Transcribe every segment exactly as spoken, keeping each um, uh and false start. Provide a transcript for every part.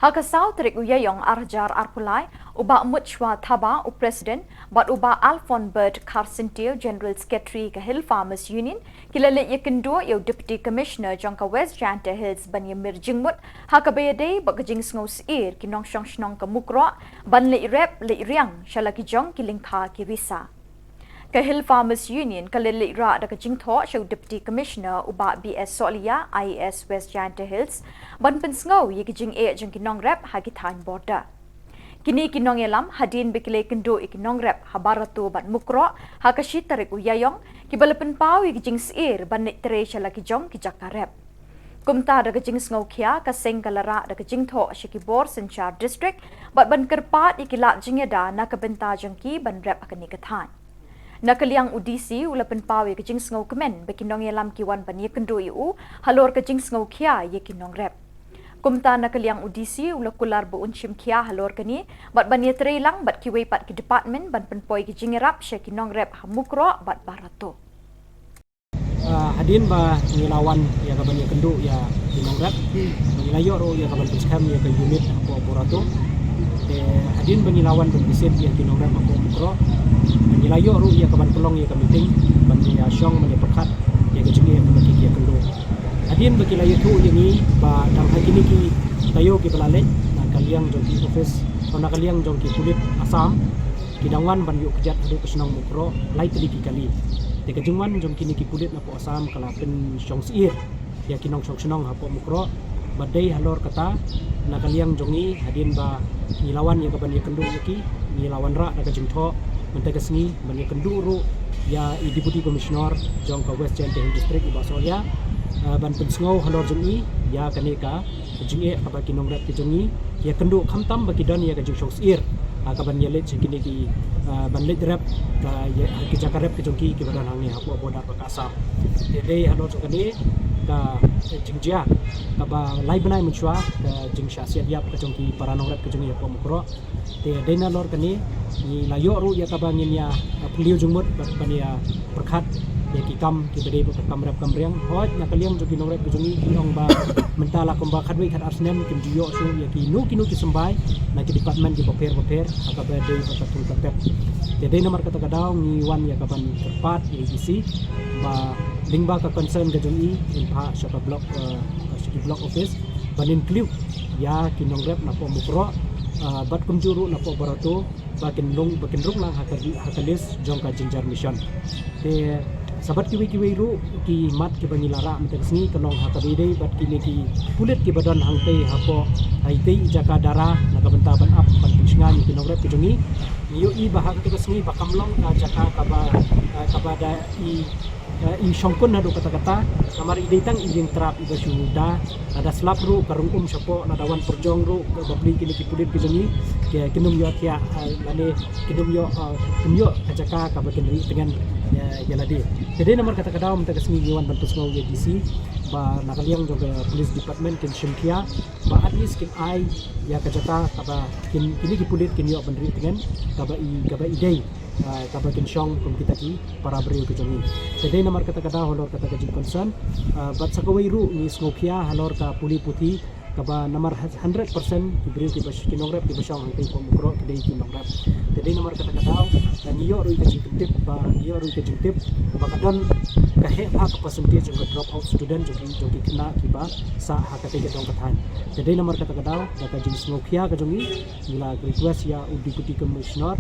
Ha ka saw tarik u Ïaïong ar hajar arphew lai, u Bah Mutshwa Thabah, u President, bad u Bah Alphonbert Kharsyntiew, General Secretary ka Hill Farmers Union, ki la leit ïakynduh ïa u Deputy Commissioner jong ka West Jaintia Hills ban ïamir jingmut ha kaba ïadei bad ka jingsngew syier ki nongshong shnong ka Mukroh ban leit rep leit riang sha la ki jong ki lyngkha ki risa. Ka Hill Farmers Union ka la leit rah da ka jingthoh sha u Deputy Commissioner u Bah B S Sohliya, I A S West Jaintia Hills, ban pynsngew ïa ki jingeh jong ki nongrep ha ki thaiñ border. Kine ki nongïalam hadien ba ki la ïakynduh ïa ki nongrep ha Barato bad Mukroh ha ka shi tarik u Ïaïong, kiba la pynpaw ïa ki jingsyier ban leit trei sha la ki jong ki jaka rep. Kumta da ka jingsngewkhia, ka seng ka la rah da ka jingthoh sha ki bor synshar district bad ban kyrpad ïa ki lad jingïada na ka bynta jong ki ban rep ha kane ka thaiñ. Na ka liang u D C u la pynpaw ïa ka jingsngewkmen ba ki nongïalam ki wan ban ïakynduh ïa u halor ka jingsngewkhia ïa ki nongrep. Kumta na ka liang u D C u la kular ba un shim khia halor kane bad ban ïatreilang bad kiwei pat ki department ban pynpoi ki jingïarap sha ki nongrep ha Mukroh bad Barato. Ah, hadien ba ngi la wan ïa ka ban ïakynduh ïa ki nongrep, ngi la ïoh ruh ïa ka ban pynskhem ïa ka unit hapoh Barato. Te hadien ba ngi la wan ban visit ïa ki nongrep hapoh Mukroh, ngi la ïoh ruh ïa ka ban pynlong ïa ka meeting ban ïa shong ban ïa pyrkhat ïa ka jingeh ba ki ïakynduh. Hadien ba ki la ïathuh ïa ngi ba dang ha kine ki taïew kiba la leit, na ka liang jong ki office, na ka liang jong ki pulit Assam, ki dang wan ban ïuh kjat haduh ka shnong Mukroh lai tylli ki kali. Te ka jingwan jong kine ki pulit napoh Assam ka la pynshong syier ïa ki nongshong shnong hapoh Mukroh. Bad dei halor kata, na ka liang jong ngi, hadien ba ngi la wan ïa ka ban ïakynduh ïa ki, ngi la wanrah da ka jingthoh. Mynta ka sngi ban ïakynduh ruh ïa i Deputy Commissioner jong ka West Jaintia Hills District, i Bah Sohliya, eh, ban pynsngew halor jong i ïa kane ka jingeh kaba ki nongrep ki jong ngi ki ïakynduh, khamtam ba ki don ïa ka jingshong syier, ah, ka ban ïaleit sha kine ki, ah, ban leit rep ka, ïa, ki jaka rep ki jong ki kiba don hangne hapoh border bad ka Assam. Te dei halor jong kane ka jingjia kaba lai bnai mynshuwa ka jingshah siat ïap ka jong ki para nongrep ki jong ngi hapoh Mukroh. Te dei nalor kane ngi la ïoh ruh ïa kaba ngin ïa, ah, pynliew jingmut bad ban ïa pyrkhat ïa ki kam kiba dei bad ka kam rep kam riang. Hooid, na ka liang jong ki nongrep ki jong ngi ki ong ba mynta la kumba khatwei khatar snem kim ju ïoh shuh ïa kino kino ki symbai na ki department kiba pher bapher ha kaba dei bad ka thung ka tep. Te dei namar kata ka daw ngi wan ïa ka ban kyrpad ïa i D C ba lyngba ka concern ka jong i, in phah sha ka block, eh, sha ki block office ban include ïa ki nongrep napoh Mukroh, eh, bad kumjuh ruh napoh Barato, ba kin rung, ba kin rung lang ha ka, ha ka list jong ka Jynjar Mission. Te sa bad kiwei kiwei ruh ki mat kiba ngi la rah mynta ka sngi ka long ha kaba ïadei bad kine ki pulit kiba don hangtei hapoh, ha itei i jaka Dara na ka bynta ban ap ban pynshngaiñ ïa ki nongrep ki jong ngi. Ngi ïohi ba ha kata ka sngi ba kam long ka jaka kaba, eh, kaba da i eh, i shongkun haduh katta katta, namar i dei tang i ïing trap iba shu da, lada slap ruh ka rung um shapoh, lada wan pyrjong ruh ka bapli kine ki pulit ki jong ngi, ki, kin ym ïoh thiah, eh, lane kin ym ïoh, eh, kin ïoh ka jaka kaba kin ri tngen, eh, ïa lade. Te dei namar kata ka daw mynta ka sngi ngi wan ban pynsngew ïa D C ba na ka liang jong ka police department kin shim khia ba at least kin ai ïa ka jaka kaba kin, kine ki pulit kin ïoh ban ri tngen, kaba i, kaba i dei, ah, kaba kin shong kum kita ki para briew ki jong ngi. Te dei namar kata ka daw halor kata ka jingconcern, ah, bad sa kawei ruh ngi sngewkhia halor ka pule puthi kaba namar hundred percent ki briew kiba sh-, ki nongrep kiba shong hangtei hapoh Mukroh ki dei ki nongrep. Te dei namar kata ka daw, ah, ngi ïoh ruh ka jingtip ba, ngi ïoh ruh ka jingtip ba ka don ka heh bha ka percentage jong ka drop out student jong ki, jong ki khynnah kiba sah ha katei ka dong ka thaiñ. Te dei namar kata ka daw, da ka jingsngewkhia ka jong ngi, ngi la request ïa u Deputy Commissioner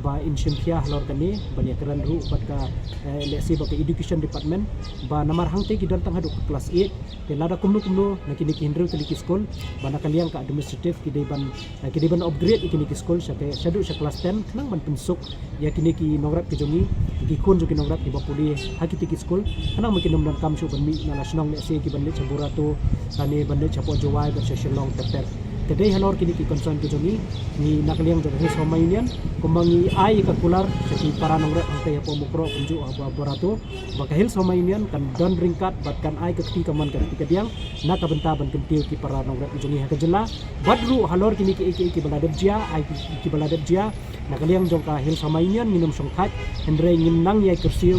ba in shim khia halor kane, ban ïakren ruh bad ka, eh, lehse bad ka Education Department, ba namar hangtei ki don tang haduh ka class eight, te lada kumno kumno na kine ki hynriew tylli ki skul, ba na ka liang ka administrative ki dei ban, eh, ki dei ban upgrade ïa kine ki skul sha ka, shaduh sha class ten, khnang ban pynsuk ïa kine ki nongrep ki jong ngi, ki khun jong ki nongrep kiba pule ha kitei ki skul, khnang ba kin ym donkam shuh ban mih na la shnong lehse ki ban leit sha Barato, lane ban leit shapoh Jowai bad sha Shillong ter ter. Te dei halor kine ki concern ki jong ngi, ngi na ka liang jong ka Hills Farmers Union, kumba ngi ai ka kular sha ki para nongrep hangtei hapoh Mukroh kumjuh hapoh Barato, ba ka Hills Farmers Union kan don ryngkat bad kan ai ka kti kamon ka kti kadiang na ka bynta ban kyntiew ki para nongrep ki jong ngi ha ka jylla. Bad ruh halor kine kiei kiei kiba la dep jia, ai ki, kiba la dep jia, na ka liang jong ka Hills Farmers Union ngin ym shongthait, hynrei ngin nang ïai kyrsiew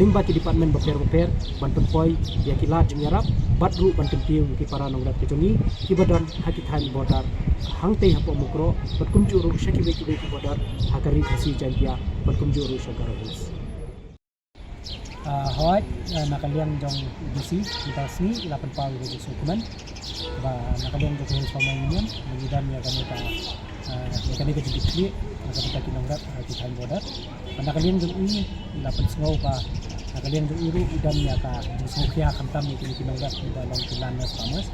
lyngba ki department bapher bapher ban pynpoi ïa ki lad jingïarap bad ruh ban kyntiew ïa ki para nongrep ki jong ngi kiba don ha ki thaiñ border hangtei hapoh Mukroh, bad kumjuh ruh sha kiwei kiwei ki border ha ka Ri Khasi Jaiñtia, bad kumjuh ruh sha Garo Hills. Ah, hooid, ah, na ka liang jong U D C, mynta ka sngi i la pynpaw ïa ka jingsngewkmen ba na ka liang jong ka Hill Farmers Union ba ngi don ïa kane ka, ah, ïa kane ka jingkitkhlieh na ka bynta ki nongrep ha ki thaiñ border. Bad na ka liang jong i, i la pynsngew ba na ka liang jong i ruh i don ïa ka jingsngewkhia khamtam ïa kine ki nongrep kiba long ki landless farmers.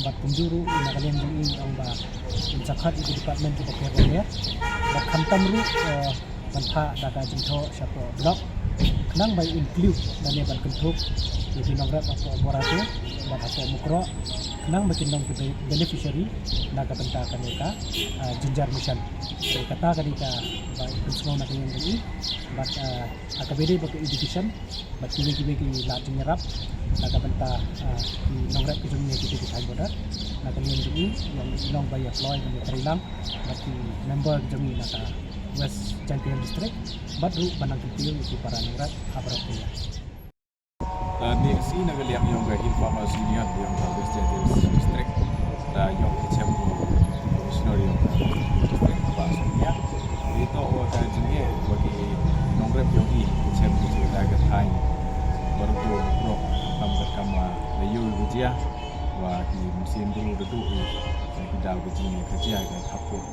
Bad kumjuh ruh na ka liang jong i i ong ba in sa khot ïa ki department kiba pher ba pher, bad khamtam ruh, eh, ban phah da ka jingthoh shapoh block, khnang ba include lane ban kynthup ïa ki nongrep hapoh Borate bad hapoh Mukroh, khnang ba kin long ki be-, beneficiary na ka bynta kane ka, ah, Jynjar Mission. So kata ka dei kaba i pynsngew na ka liang jong i. Bad, ah, ha kaba ïadei bad ka education bad kiwei kiwei ki lad jingïarap na ka bynta, ah, ki nongrep ki jong ngi ha kitei ki thaiñ border, na ka liang jong i i ong, i long ba ïa kloi ban ïatreilang bad ki member ki jong ngi na ka West Jaintia Hills District, bad ruh ban nang kyntiew ïa ki para nongrep ha baroh kawei. Eh, ne ka sngi na ka liang yong ka Hill Farmers Union yong ka West Jaintia Hills District, da ïoh ïa ka chem u Commissioner yong ka district, Bah Sumia. Ito wa ka jingeh wa ki nongrep yong i, ka chem ki jingeh da ka thaiñ Borate, Mukroh, kam ka kam, ah, la ïoh ïa ka jia wa ki mynsiem bru da duh ïa ki daw ka jingeh ka jia ka thapkut.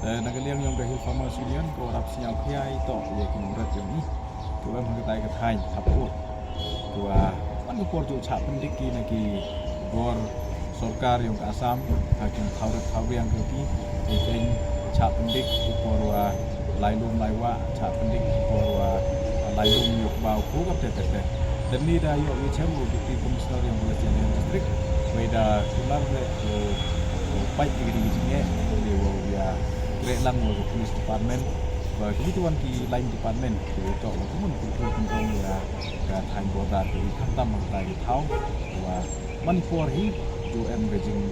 Eh, na ka liang yong ka Hill Farmers Union ko rap sñiaw khia ito ïa ki nongrep yong i kiwa em ha katai ka thaiñ thapkut, kiwa man ka por ju chah pyndik ki na ki bor sorkar yong ka Assam ha ki thaw rep thaw riang ki, ki keiñ chah pyndik ki por wa lai lum lai wah, chah pyndik ki por wa lai lum ïoh baw ko ka te te te. Te ni da ïoh ïa chem u Deputy Commissioner yong ka West Jaintia District, wei da kular le u pait ki ding ki jingeh, le wa ïa kreh lang wa ka Police Department, wa ki wan ki line department, ki tok wa kumon ki tok kum kum ïa ka thaiñ border ki khamtam ha ka thaw, wa man por hi ju em ka jing,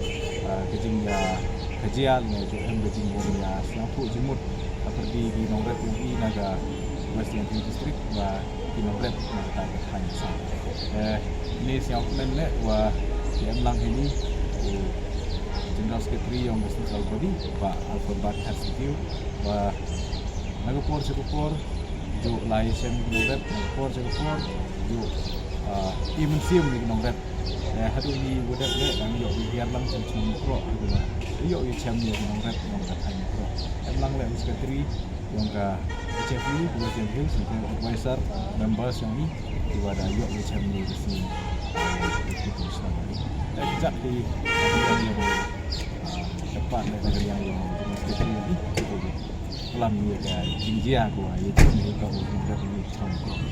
ah, ka jingïa, ka jia ne ju em ka jingwan ïa sngewthuh jingmut ha pyrdi ki nongrep yong i na ka West Jaintia District wa ki nongrep na ka thaiñ sa. Eh, ne sngewkmen le wa ki em lang hi ni u General Secretary yong ka Central Body, Bah Alfred Bah Kharsitiew, wa na ka por sha ka por ju lai shem ki nongrep, na ka por sha ka por ju, ah, i mynsiem ki nongrep. Eh, haduh ni wa dep le dang ïoh ïa hiar lang shem shem Mukroh, haduh la ïoh ïa chem ïa ki nongrep yong ka thaiñ Mukroh. Em lang le u Secretary yong ka H F U, West Jaintia Hills, yong ka advisor, members yong i, kiwa da ïoh ïa chem ïa ka sngi, ah, ki tu snam ni. Eh, jak ki, ah, yong, ah, dapat le ka yong, yong, yong, yong, yong, yong, yong, klam ïa ka jingjia ko, ïa jingmut ka u jingmut ka u jingmut.